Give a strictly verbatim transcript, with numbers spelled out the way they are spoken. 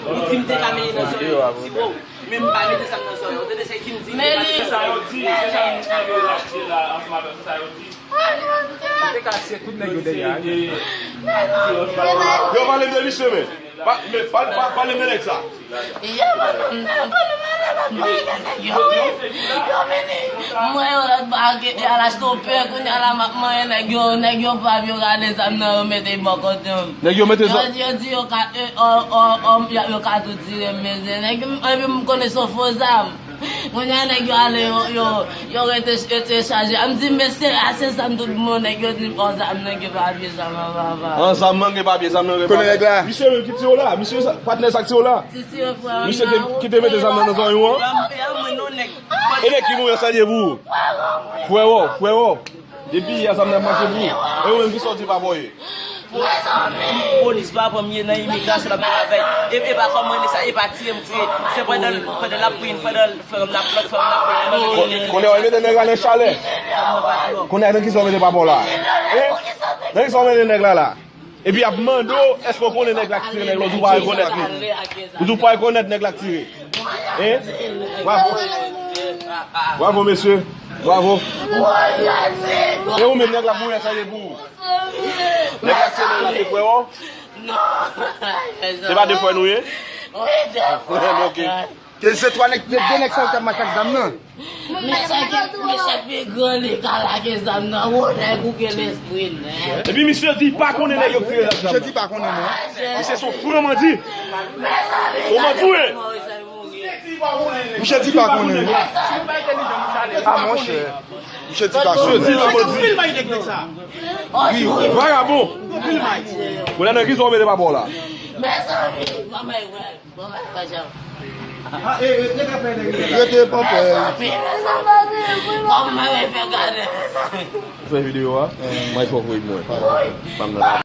Ou di m te ka mete nan zòrèy yon ti wo. Men m pa mete zam nan zòrèy. Ou tande sa ki m di? Men li. Se sa yo di, se sa moun sa yo achte la ansanm avè, se sa yo di. Ou te ka achte tout nèg yo dèyè a. Yo pale m de misye, men. Pa, men, pa, pa, pale m de nèg sa. Yo, madanm nan, pale m de nèg yo. Yo vini. Mwen, yo lòt bagay, y al achte yon pen, kounye a la, m ap manyen nèg yo, nèg yo pa vle yo rale zam nan, yo mete bò kote m. Nèg yo mete zam. Yo di, yo di, yo ka, e, o, o, o, yo, yo ka tou tire m, mesye. Nèg, epi m konnen se yon fo zam. Kounye a, nèg yo ale, yo, yo, yo rete, rete chaje. A m di, mesye, a se zam tout bon, nèg yo di, o, zam nan gen papye, zam nan pa pa. An, zam nan gen papye, zam nan gen papye. Konnen nèg la. Misye menm ki tire w la, misye sa, patnè sa k tire w la. Misye te, ki te mete zam nan nan zòrèy ou an. E nèg ki mouri an sa l ye pou ou? Frè w, frè w. Depi yè zam nan ap mache pou ou. E ou menm ki sòti pa bò ye. Polis pa pran m ye nan imigrasyon l ap travay. E, e pa kòm mwen sa, e pa tire m tire. Se pandan, pandan l ap pran, pandan frè m nan plòt, frè m nan plòt. Kounye a w mete nèg la nan chalè. Kounye a nan kisa w mete pa bò la? E? Nan kisa w mete nèg la la? Epi y ap mande w, èske w konnen nèg la k tire nèg la? Ou di w pa rekonèt li. Ou di w pa rekonèt nèg la k tire. Hein? Bravo. Bravo, mesye. Bravo. E ou menm, nèg la mouri sa ye pou ou? Nèg la k tire nèg la se frè w? Se pa de frè nou ye? Ok. Se, se twa nèg, de, de nèg sa yo k t ap mache ak zam nan. Men sa ki, men sa ki pi gran li ka lage zam nan, wo nèg ou gen lespri nèg. Epi misye di pa konnen nèg yo k tire zam nan. Misye di pa konnen non. Misye se yon franc mandi. Yon mandi w ye. Misye di pa konnen non. A monchè. Misye di pa konnen. Misye di yon mandi. Wi, vagabon. Kounye a nan kisa w mete pa bò la? Mezanmi, kòman e wè? Rete panpè. Fè videyo a, mwen fòk voye mwen. Pa m nan.